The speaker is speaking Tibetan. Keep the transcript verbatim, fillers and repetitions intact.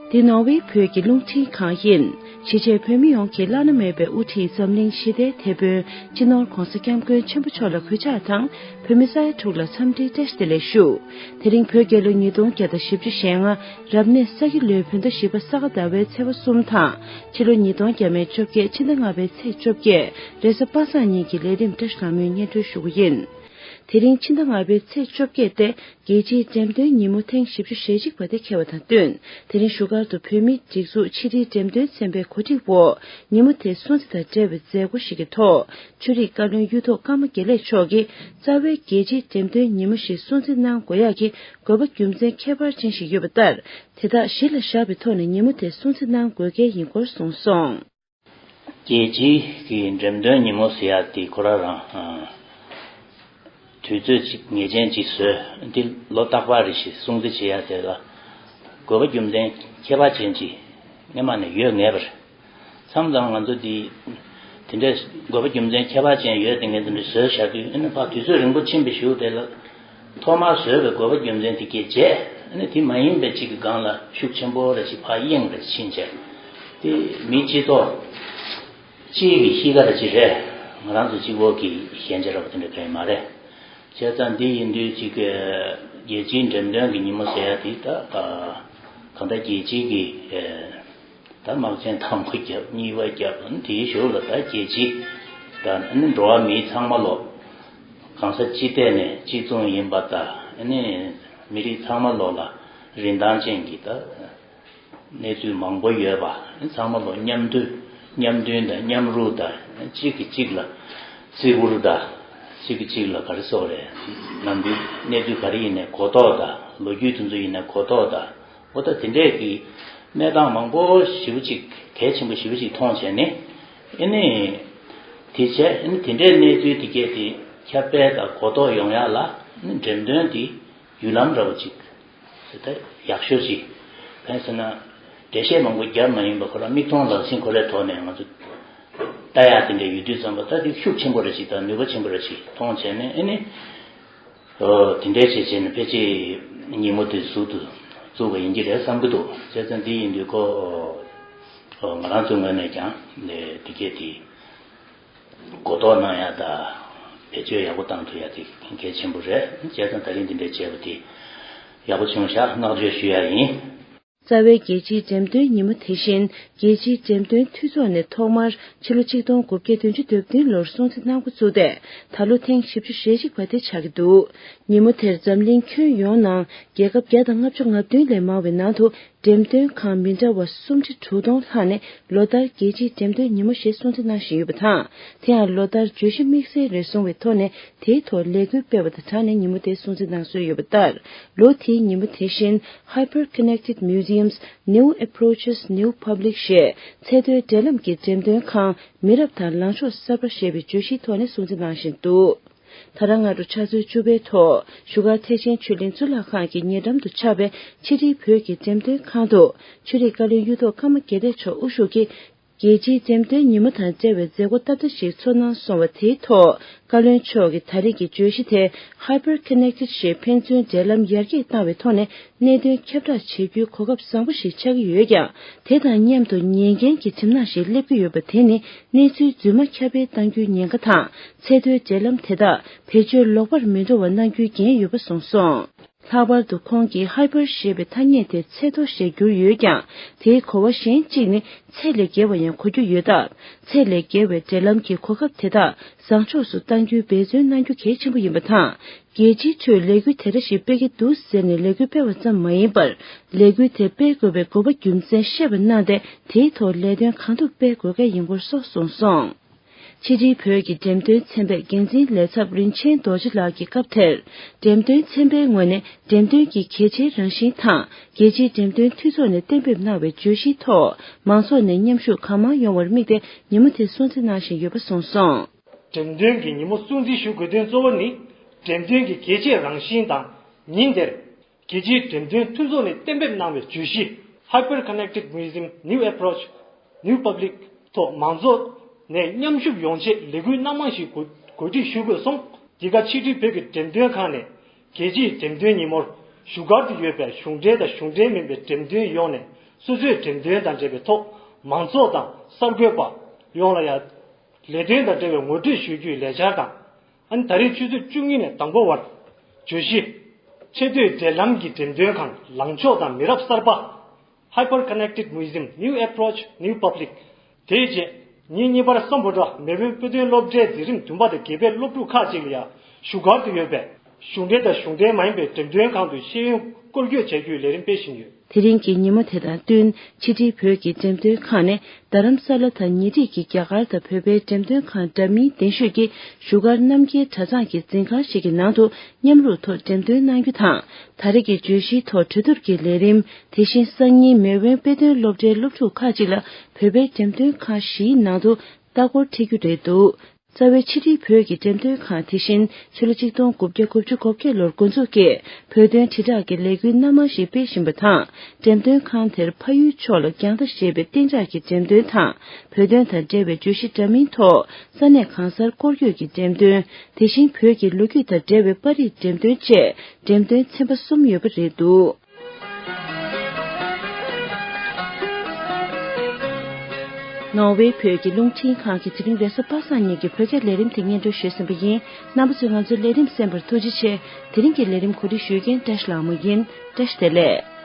འདི་ནོར་ཝེ་བོད་ཀྱི་རླུང་འཕྲིན་ཁང་ཡིན། གཞིས་བྱེས་བོད་མི་ཡོངས་ཀྱི་བླ་ན་མེད་པའི་དབུ་ཁྲིད་འཛམ་གླིང་ཞི་བདེའི་དེད་དཔོན་སྤྱི་ནོར་༧གོང་ས་༧སྐྱབས་མགོན་ཆེན་པོ་མཆོག་ལ་གུས་ཕྱག་དང་། བོད་མི་ས་ཡ་དྲུག་ལ་འཚམས་འདྲིའི་བཀྲ་ཤིས་བདེ་ལེགས་ཞུ། དེ་རིང་བོད་རྒྱལ་ལོ་ཉིས་སྟོང་བརྒྱ་དང་བཞི་བཅུ་ཞེ་ལྔ། རབ་གནས་ས་ཁྱི་ལོའི་བོད་ཟླ་བཞི་པ་ས་ག་ཟླ་བའི་ཚེས་པ་གསུམ་དང་། ཕྱི་ལོ་ཉིས་སྟོང་བརྒྱ་མེད་བཅོ་བརྒྱད། ཕྱི་ཟླ་ལྔ་པའི་ཚེས་བཅོ་བརྒྱད། རེས་གཟའ་པ་སངས་ཉིན་གྱི་ལས་རིམ་བཀྲ་ཤིས་ལྷ་མོས་སྙན་སྒྲོན་ཞུ་གི་ཡིན། དེ་རིང་ཕྱི་ཟླ་ལྔ་པའི་ཚེས་བཅོ་བརྒྱད་སྟེ། རྒྱལ་སྤྱིའི་འགྲེམས་སྟོན་ཉིན་མོ་ཐེངས་བཞི་བཅུ་ཞེ་གཅིག་པ་དེ་འཁེལ་བ་དང་བསྟུན། དེ་རིང་བཞུགས་སྒར་དུ་བོད་མིའི་སྒྲིག་འཛུགས་ཕྱི་དྲིལ་འགྲེམས་སྟོན་ཚན་པའི་གོ་སྒྲིག་འོག་ཉིན་མོ་དེ་སྲུང་བརྩི་དང་འབྲེལ་བའི་མཛད་སྒོ་ཞིག་གི་ཐོག་ཆོས་རིག་བཀའ་བློན་གཡུ་ཐོག་ཀརྨ་དགེ་ལེགས་མཆོག་གིས་རྩ་བའི་རྒྱལ་སྤྱིའི་འགྲེམས་སྟོན་ཉིན་མོ་ཞིག་སྲུང་བརྩི་གནང་དགོས་ཡག་གི་དགོས་པ་རྒྱུ་མཚན་ཁྱད་པར་ཅན་ཞིག་ཡོད་པ་ལྟར། དེ་དག་གཞི་ལ་བཞག་པའི་ཐོག་ནས་ཉིན་མོ་དེ་སྲུང་བརྩི་གནང་དགོས་གལ་ཡིན་སྐོར་གསུངས་སོང་། རྒྱལ་སྤྱིའི་གི་འགྲེམས་སྟོན་ཉིན་མོ་ཟེར་ཡ་དེ་ཁོ་རང་རང་ཨ། དུས་ཚོད་ཅིག་ངེས་ཅན་ཅིག་བཟོས། འདི་ལོ་རྟག་པར་རེ་བཞིན་སྲུང་བརྩི་བྱེད་ཡ་དེ་ལ་དགོས་པ་རྒྱུ་མཚན་ཁྱད་པར་ཅན་ཅིག་སྔོན་མ་ནས་ཡོད་ངེས་པར། མཚམས་མཚམས་ང་ཚོ་འདི་དེ་འདྲའི་དགོས་པ་རྒྱུ་མཚན་ཁྱད་པར་ཅན་ཡོད་དེ་ངས་འདི་འདྲ་བཟོས་བཞག་དུས། ཨ་ནི་ཕར་དུས་ཚོད་རིང་པོ་ཕྱིན་པའི་གཞུག་དེ་ལ། ཐོག་མར་བཟོས་པའི་དགོས་པ་རྒྱུ་མཚན་དེ་གས་བརྗེད། ཨ་ནི་དེ་མ་ཡིན་པའི་གཅིག་གི་སྒང་ལ་ཤུགས་ཆེན་པོ་རེ་ཞིག་ཕར་གཡེང་རེ་ཕྱིན་བྱས། དེ་མི་སྤྱི་ཚོགས་གཅིག་གི་གཤིས་ཀ་རེ་ཅིག་རེད། ང་རང་ཚོ་གཅིག་པོ་གི་ཞན་ཆ་ར་བ་དེ་འདྲ་གང་ཡང་མ་རེད། བྱས་ཙང་འདི་ཡིན་དུས་གཅིག་གི་རྒྱལ་སྤྱིའི་འགྲེམས་སྟོན་གྱི་ཉིན་མོ་ཟེར་ཡ་དེ་ད་གང་ལྟར་རྒྱལ་སྤྱིའི་གི་ད་དམག་ཆེན་དང་པོ་བརྒྱབ། གཉིས་པ་བརྒྱབ། དེའི་གཞུག་ལ་ད་རྒྱལ་སྤྱི་ད་ཨ་ནི་འགྲོ་བ་མི་ཚང་མ་ལོ་གང་ས་ཅི་ཐད་ནས་གཅིག་མཚུངས་ཡིན་པ་དང་། ཨ་ནི་མི་རིགས་ཚང་མ་ལོ་ལ་རིན་ཐང་ཅན་གྱི་ད་གནས་ཚུལ་མང་པོ་ཡོད་པ། ཚང་མ་ལོ་མཉམ་འདུས་མཉམ་མཐུན་དང་མཉམ་རུབ་དང་། གཅིག་གིས་གཅིག་ལ་བརྩི་བཀུར་དང་། གཅིག་གིས་གཅིག་ལ་ག་རེ་ཟེར་དགོས་རེད། ནམ་རྒྱུན་གནས་ཚུལ་ག་རེ་ཡིན་ནའི་གོ་རྟོགས་དང་། ལོ་རྒྱུས་དེ་ཚོ་ཡིན་ནའི་གོ་རྟོགས་དང་། འོ་ད་དེ་འདྲས་ཀྱི་གནས་སྟངས་མང་པོ་ཞེ་པོ་ཅིག་གལ་ཆེན་པོ་ཞེ་པོ་ཅིག་མཐོང་བྱས་ནས། ཨ་ནི་དེ་བྱས། ཨ་ནི་དེ་འདྲའི་གནས་ཚུལ་དེ་གས་དེ་ཁྱབ་སྤེལ་དང་གོ་རྟོགས་ཡོང་ཡག་ལ། ཨ་ནི་འགྲེམས་སྟོན་དེ་བརྒྱུད་ལམ་འདྲ་བོ་ཅིག་དེ་ལྟར་ཡག་ཤོས་ཅིག་གང་ཡིན་ཟེར་ན། འགྲེལ་བཤད་མང་པོ་རྒྱབ་མ་ཡིན་པ། ཁོ་རང་མིག་མཐོང་ལག་ཟིན་ཁོ་རའི་ཐོག་ནས་ང་ཚོ་ལྟ་ཡག་དེ་འདྲ་ཡོད་དུས་ཙམ་པ། ད་དེ་ཤུགས་ཆེན་པོ་རེ་ཞིག་དང་ནུས་པ་ཆེན་པོ་རེ་ཞིག་མཐོང་བྱས་ནས། ཨ་ནི། ཨོ། དེ་འདྲའི་བྱས་བྱས་ནས་ཕལ་ཆེར་ཉིན་མོ་དེ་ཟུར་དུ་བཙུགས་པ་ཡིན་གྱི་རེད་བསམ་གྱི་འདུག་བྱས་ཙང་འདི་ཡིན་དུས་ཁོ། ཨོ། ང་རང་ཚོའི་ངོས་ནས་ཀྱང་ནས་དེ་གས་དེ་གོ་རྟོགས་གནང་ཡག་དང་། བེད་སྤྱོད་ཡག་པོ་བཏང་ཐུབ་ཡག་དེ་གལ་ཆེན་པོ་རེད། བྱས་ཙང་ད་རིང་འདི་འདྲའི་བྱས་པ་དེ་ཡག་པོ་བྱུང་ཤག་བསྔགས་བརྗོད་ཞུ་ཡག་ཡིན། རྩ་བའི་རྒྱལ་སྤྱིའི་འགྲེམས་སྟོན་ཉིན་མོ་དེ་བཞིན། རྒྱལ་སྤྱིའི་འགྲེམས་སྟོན་འཐུས་ཚོགས་ནས་ཐོག་མར་ཕྱི་ལོ་ཆིག་སྟོང་དགུ་བརྒྱ་བདུན་ཅུ་དོན་བདུན་ལོར་སྲུང་བརྩི་གནང་འགོ་བཙུགས་ཏེ། ད་ལོ་ཐེངས་བཞི་བཅུ་ཞེ་གཅིག་པ་དེ་ཆགས་ཀྱི་འདུག་ཉིན་མོ་དེར་འཛམ་གླིང་ཁྱོན་ཡོངས་ནང་རྒྱལ་ཁབ་བརྒྱ་དང་ལྔ་བཅུ་ང་བདུན་ལས་མང་བའི་ནང་དུ། འགྲེམས་སྟོན་ཁང་མི་འདྲ་བ་སུམ་ཁྲི་དྲུག་སྟོང་ལྷག་ནས་ལོ་ལྟར་རྒྱལ་སྤྱིའི་འགྲེམས་སྟོན་ཉིན་མོ་ཞེས་སྲུང་བརྩི་གནང་བཞིན་ཡོད་པ་དང་། དེ་ཡང་ལོ་ལྟར་བརྗོད་གཞི་དམིགས་བསལ་རེ་བཟུང་བའི་ཐོག་ནས་དེའི་ཐོག་ལས་འགུལ་སྤེལ་བ་དང་སྦྲགས་ནས་ཉིན་མོ་དེ་སྲུང་བརྩི་གནང་སྲོལ་ཡོད་པ་ལྟར། ལོ་དེའི་ཉིན་མོ་དེ་བཞིན། Hyper Connected Museums, New Approaches, New Public ཞེས་ཚད་མཐོའི་འབྲེལ་ལམ་གྱི་འགྲེམས་སྟོན་ཁང་མི་རབས་དང་ལངས་ཕྱོགས་གསར་པ་ཞེས་པའི་བརྗོད་གཞིའི་ཐོག་ནས་སྲུང་བརྩི་གནང་བཞིན་འདུག་ད་རང་སྔ་དྲོ་ཆུ་ཚོད་བཅུ་པའི་ཐོག་བཞུགས་སྒར་ཐེག་ཆེན་ཆོས་གླིང་གཙུག་ལག་ཁང་གི་ཉེ་འགྲམ་དུ་ཆགས་པའི་ཕྱི་དྲིལ་བོད་ཀྱི་འགྲེམས་སྟོན་ཁང་དུ། ཆོས་རིག་བཀའ་བློན་གཡུ་ཐོག་ཀརྨ་དགེ་ལེགས་མཆོག་དབུ་བཞུགས་ཀྱིས། རྒྱལ་སྤྱིའི་འགྲེམས་སྟོན་ཉིན་མོ་དང་འབྲེལ་བའི་མཛད་སྒོ་སྟབས་བདེ་ཞིག་ཚོགས་གནང་སོང་བ་དེའི་ཐོག་བཀའ་བློན་མཆོག་གིས་ད་རེས་ཀྱི་བརྗོད་གཞི་དེ། Hyper Connected ཞེས་ཕན་ཚུན་འབྲེལ་ལམ་ཡར་རྒྱས་བཏང་བའི་ཐོག་ནས། གནད་དོན་ཁྱབ་བསྒྲགས་བྱེད་རྒྱུའི་གོ་སྐབས་བཟང་པོ་ཞིག་ཆགས་ཀྱི་ཡོད་ཀྱང་། དེ་དང་མཉམ་དུ་ཉེན་འགན་གྱི་གྲིབ་ནག་ཞིག་སླེབས་ཀྱི་ཡོད་པ་དེ་ནི། གནས་ཚུལ་རྫུན་མ་ཁྱབ་སྤེལ་གཏང་རྒྱུའི་ཉེན་ཁ་དང་། ཚད་མཐོའི་འབྲེལ་ལམ་དེ་དག་བེད་སྤྱོད་ལོག་པར་མི་འགྲོ་བ་གནང་རྒྱུའི་འགན་ཡོད་པ་གསུངས་སོང་། ལྷག་པར་དུ་ཁོང་གིས་Hyper ཞེས་པའི་ཐ་སྙད་དེ་ཚད་མཐོ་ཞེས་བསྒྱུར་ཡོད་ཀྱང་། དེའི་གོ་བ་གཞན་གཅིག་ནི། ཚད་ལས་བརྒལ་བ་ཡང་གོ་རྒྱུ་ཡོད་སྟབས། ཚད་ལས་བརྒལ་བའི་འབྲེལ་ལམ་གྱི་གོ་སྐབས་དེ་དག་བཟང་ཕྱོགས་སུ་གཏང་རྒྱུའི་འབད་བརྩོན་གནང་རྒྱུ་གལ་ཆེན་པོ་ཡིན་པ་དང་། རྒྱལ་སྤྱིའི་ཁྲོད་ལས་འགུལ་དེ་འདྲ་ཞིག་སྤེལ་གྱི་འདུག་ཟེར་ནས་ལས་འགུལ་སྤེལ་བ་ཙམ་མ་ཡིན་པར། ལས་འགུལ་དེ་སྤེལ་དགོས་པའི་དགོས་པ་རྒྱུ་མཚན་བཤད་པ་གནང་སྟེ། དེའི་ཐོག་ལས་དོན་གང་ཐུབ་སྤེལ་དགོས་གལ་ཡིན་སྐོར་སོགས་གསུངས་སོང་། ཕྱི་དྲིལ་བོད་ཀྱི་འགྲེམས་སྟོན་ཚན་པའི་འགན་འཛིན་ལས་ཚབ་རིན་ཆེན་རྡོ་རྗེ་ལགས་ཀྱིས་སྐབས་དེར། འགྲེམས་སྟོན་ཚན་པའི་ངོས་ནས་འགྲེམས་སྟོན་གྱི་གལ་ཆེའི་རང་བཞིན་དང་། རྒྱལ་སྤྱིའི་འགྲེམས་སྟོན་འཐུས་ཚོགས་ནས་གཏན་འབེབས་གནང་བའི་བརྗོད་གཞིའི་ཐོག་མང་ཚོགས་ནས་མཉམ་ཞུགས་གང་མང་ཡོང་བར་དམིགས་ཏེ། ཉིན་མོ་དེ་སྲུང་བརྩི་གནང་བཞིན་ཡོད་པ་གསུངས་སོང་། འགྲེམས་སྟོན་གྱི་ཉིན་མོ་སྲུང་བརྩི་ཞུ་དགོས་དོན་གཙོ་བོ་ནི། འགྲེམས་སྟོན་གྱི་གལ་ཆེའི་རང་བཞིན་དང་། ཉིན་དེར། རྒྱལ་སྤྱིའི་འགྲེམས་སྟོན་མཐུན་ཚོགས་ནས་གཏན་འབེབས་གནང་བའི་བརྗོད་གཞི། Hyper Connected Museum, New Approach, New Public ཐོག་མང་ཚོགས་ནས་མཉམ་ཞུགས་ཡོང་ཆེད་ལས་འགུལ་སྣ་མང་ཞིག་གོ་གོ་སྒྲིག་ཞུ་དགོས་གསུངས། འདི་ག་ཕྱི་དྲིལ་བོད་ཀྱི་འགྲེམས་སྟོན་ཁང་ནས། རྒྱལ་སྤྱིའི་འགྲེམས་སྟོན་ཉིན་མོར་བཞུགས་སྒར་དུ་ཡོད་པའི་གཞུང་འབྲེལ་དང་གཞུང་འབྲེལ་མིན་པའི་འགྲེམས་སྟོན་ཡོངས་ནས། སོ་སོའི་འགྲེམས་སྟོན་དང་འབྲེལ་བའི་ཐོག་མང་ཚོགས་དང་གསར་འགོད་པ་ཡོངས་ལ་ཡང་ལས་དོན་དང་འབྲེལ་བའི་ངོ་སྤྲོད་ཞུ་རྒྱུའི་ལས་འཆར་དང་། ཨ་ནི་ད་རེས་ཆུ་ཚོད་བཅུ་གཉིས་ནས་དང་པོ་བར་བརྗོད་གཞི། ཆེས་མཐོའི་འབྲེལ་ལམ་གྱི་འགྲེམས་སྟོན་ཁང་ལངས་ཕྱོགས་དང་མི་རབས་གསར་པ། Hyper Connected Museum, New Approach, New Public དེའི་རྗེས་ཉིན་གཉིས་པར་སམ་བྷོ་ཊ་མེལ་བོན་དཔེ་སྟོན་སློབ་གྲྭའི་འཛིན་རིམ་བདུན་པ་དང་བརྒྱད་པའི་སློབ་ཕྲུག་ཁག་ཅིག་ལ་ཡང་བཞུགས་སྒར་དུ་ཡོད་པའི་གཞུང་འབྲེལ་དང་གཞུང་འབྲེལ་མ་ཡིན་པའི་འགྲེམས་སྟོན་ཁང་དུ་ཤེས་ཡོན་སྐོར་སྐྱོད་བྱ་རྒྱུའི་ལས་རིམ་སྤེལ་བཞིན་ཡོད། དེ་རིང་གི་ཉིན་མོ་དེ་དང་བསྟུན་ཕྱི་དྲིལ་བོད་ཀྱི་འགྲེམས་སྟོན་ཁང་ནས་རྡ་རམ་ས་ལ་དང་ཉེ་འཁྲིས་ཀྱི་རྒྱ་གར་དང་བོད་པའི་འགྲེམས་སྟོན་ཁང་འདྲ་མིན་གདན་ཞུས་ཀྱིས་བཞུགས་སྒར་རྣམ་རྒྱལ་གྲྭ་ཚང་གི་འཛིན་ཁང་ཞིག་གི་ནང་དུ་མཉམ་རུབ་ཐོག་འགྲེམས་སྟོན་གནང་རྒྱུ་དང་། ད་རེས་ཀྱི་བརྗོད་གཞིའི་ཐོག་གྲོས་བསྡུར་གྱི་ལས་རིམ། དེ་བཞིན་སང་ཉིན་མེལ་བོན་དཔེ་སྟོན་སློབ་གྲྭའི་སློབ་ཕྲུག་ཁག་ཅིག་ལ་བོད་པའི་འགྲེམས་སྟོན་ཁང་བཞིའི་ནང་དུ་ལྟ་སྐོར་འཁྲིད་རྒྱུ་རེད་འདུག་རྩ་བའི་ཕྱི་དྲིལ་བོད་ཀྱི་འགྲེམས་སྟོན་ཁང་དེ་བཞིན་ཕྱི་ལོ་ཆིག་སྟོང་དགུ་བརྒྱ་དགུ་བཅུ་གོ་བརྒྱད་ལོར་འགོ་འཛུགས་ཀྱིས་བོད་དོན་དྲིལ་བསྒྲགས་ཀྱི་ལས་འགུལ་སྣ་མང་ཞིག་སྤེལ་བཞིན་པ་དང་། འགྲེམས་སྟོན་ཁང་དེར་ཕ་ཡུལ་ཕྱོགས་ལ་རྒྱང་ལྟ་ཞེས་པའི་གཏན་འཇགས་ཀྱི་འགྲེམས་སྟོན་དང་། བོད་དོན་དང་འབྲེལ་བའི་བརྗོད་གཞི་འདྲ་མིན་ཐོག་ས་གནས་གང་སར་སྐོར་སྐྱོད་ཀྱི་འགྲེམས་སྟོན། དེ་བཞིན་བོད་ཀྱི་ལོ་རྒྱུས་དང་འབྲེལ་བའི་པར་རིས་འགྲེམས་སྟོན་བཅས་འགྲེམས་སྟོན་ཚན་པ་གསུམ་ཡོད་པ་རེད་འདུག་ནོར་ཝེ་བོད་ཀྱི་རླུང་འཕྲིན་ཁང་གིས་དེ་རིང་རེས་གཟའ་པ་སངས་ཉིན་གྱི་བོད་སྐད་ལས་རིམ་དེ་སྙན་སྒྲོན་ཞུས་ཟིན་པ་ཡིན། རྣམ་པ་ཚོས་ང་ཚོའི་ལས་རིམ་གསན་པར་ཐུགས་རྗེ་ཆེ། དེ་རིང་གི་ལས་རིམ་གོ་སྒྲིག་ཞུ་མཁན་བཀྲ་ཤིས་ལྷ་མོ་ཡིན། བཀྲ་ཤིས་བདེ་ལེགས།